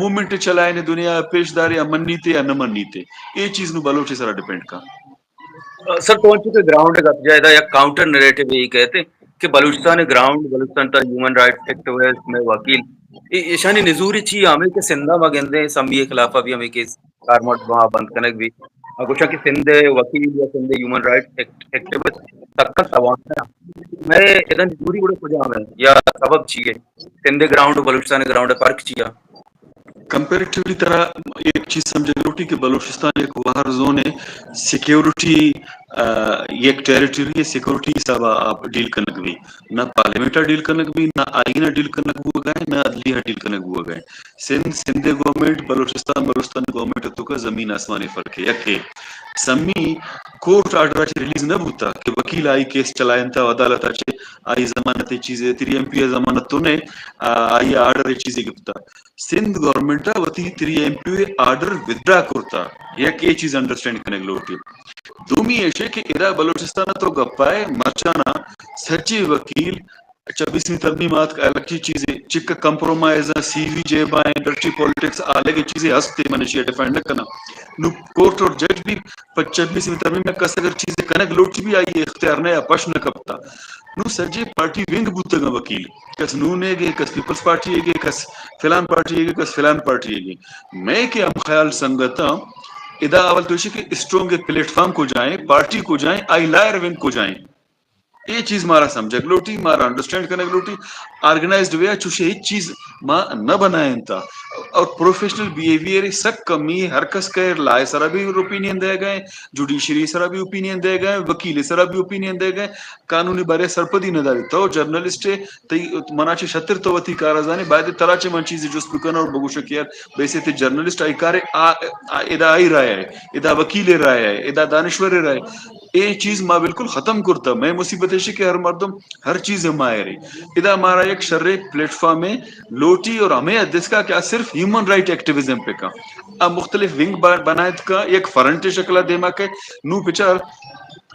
موومنٹ چلائینے، دنیا پیش دارے یا منیتے یا نہ منیتے، اے چیز نو بلوچ سرا ڈیپینڈ کا۔ سر، تو انچو کہ گراؤنڈ ء گپ جائے، ادا یک کاؤنٹر نریٹو یے کئیت کہ بلوچستان ء گراؤنڈ، بلوچستان تا ہیومن رائٹس ایکٹیوسٹ، مئے وکیل، ای-، ایشانی نزوری چی ہمیں کہ سندھ ء ما گندیں، سمی ء خلاف ء بھی ہمیں کیس کارمرز وہاں بند کنگ بھی۔ آ گوشاں کہ سندھ ء وکیل یا سندھ ء ہیومن رائٹس ایکٹ-، ایکٹیوسٹ سکت توان ہے۔ مئے ادا نزوری گڑا کجام ہے یا سبب چی ہے؟ سندھ ء گراؤنڈ و بلوچستان ء گراؤنڈ ء فرق چی ہے؟ کمپیریٹیولی ترا یک چیز سمجھگ لوٹی کہ بلوچستان یک وار زون ہے، سیکیورٹی، آ، یک ٹیریٹری ہے، سیکیورٹی حساب ء آپ ڈیل کنگ بھی۔ نہ پارلیمنٹ ء ڈیل کنگ بھی، نہ آئین ء ڈیل کنگ بوگ ء، نہ عدلیہ ء ڈیل کنگ بوگ ء۔ سندھ، سندھ ء گورنمنٹ، بلوچستان، بلوچستان ء گورنمنٹ ء توکا زمین آسمان ء فرق ہے۔ یک ہے سمی کورٹ آرڈر ء چہ ریلیز نہ بوتا کہ وکیل آئی کیس چلائینتا، عدالت ء چہ آئی ضمانت ء چیزے، تری ایم پی ء ضمانت تو نے، آ، آئی آرڈر ء چیزے گپتا۔ سندھ گورنمنٹ ء وتی تری ایم پی ء آرڈر ودرا کرتا۔ یک اے چیز انڈرسٹینڈ کنگ لوٹی۔ دومی ایشے کہ ادا بلوچستان ء تو گپائے مرچانا سجے وکیل چبیسویں ترمیم آتک، الگ چی چیزے، چک کمپرومائز، سی وی جیب آئیں، ڈرٹی پالیٹکس، آ الگ چیزے ہستے، من اشی ڈیفینڈ نہ کناں۔ نو کورٹ اور جج بھی پہ چبیسویں ترمیم میں کس اگر چیزے کنگ لوٹی بھی آئی اختیار نہ یا پش نہ کپتا۔ نو سجے پارٹی ونگ بوتگا وکیل، کس نون ہے گے، کس پیپلز پارٹی ہے گے، کس فلان پارٹی ہے گے، کس فلان پارٹی ہے گے۔ میں کہ ہم خیال سنگتاں، ادا اول تو کہ اسٹرونگ پلیٹ فارم کو جائیں، پارٹی کو جائیں، آئی لائر ونگ کو جائیں۔ اے چیز مارا سمجھگ لوٹی، مارا انڈرسٹینڈ کنگ لوٹی۔ آرگنائزڈ وے ء چوشیں ہچ چیز ما نہ بنائینتا۔ اور پروفیشنل بیہیویئر سک کمی، ہر کس کہ لا ء سرا بھی اوپینین دے گئے، جوڈیشری سرا بھی اوپینین دے گئے، وکیل سرا بھی اوپینین دے گئے، قانونی بارے سرپدی نہ داری۔ تو جرنلسٹ ہے، تئی منا چہ شتر تو وتی کارا زانے، باید ترا چہ من چیزے جست بکناں اور بگوشاں کہ یار، بحیثیت جرنلسٹ آئی کارے، آ، آ، ادا آئی رائے ہے، ادا وکیل رائے ہے، ادا دانشور رائے ہے۔ اے چیز ما بالکل ختم کرتا۔ میں مصیبت ایشی کہ ہر مردم ہر چیز ماہر ہے۔ ادا مارا یک شرے پلیٹ فارم ہے لوٹی اور ہمیں دسکا کہ آ صرف ہیومن رائٹ ایکٹیویزم پہ کا۔ آ مختلف ونگ با-، بنائت کا، یک فرنٹ شکل دیما کہ نو پچار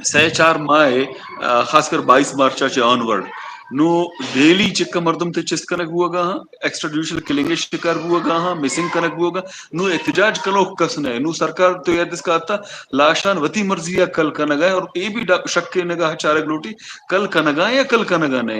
سہ چار ماہ ہے، آ، خاص کر بائیس مارچ چہ آن ورڈ نو ڈیلی چکا مردم تے چست کنگ بوگا ہاں، ایکسٹرا جوڈیشل کلنگ شکار بوگا ہاں، مسنگ کنگ بوگا، نو احتجاج کنوک کس نہ، نو سرکار تو یاد اس کا آتا لاشان وتی مرضی ء کل کنگا ہے اور اے بھی ڈا-، شک کنگا چارگ لوٹی کل کنگا یا کل کنگا نہ۔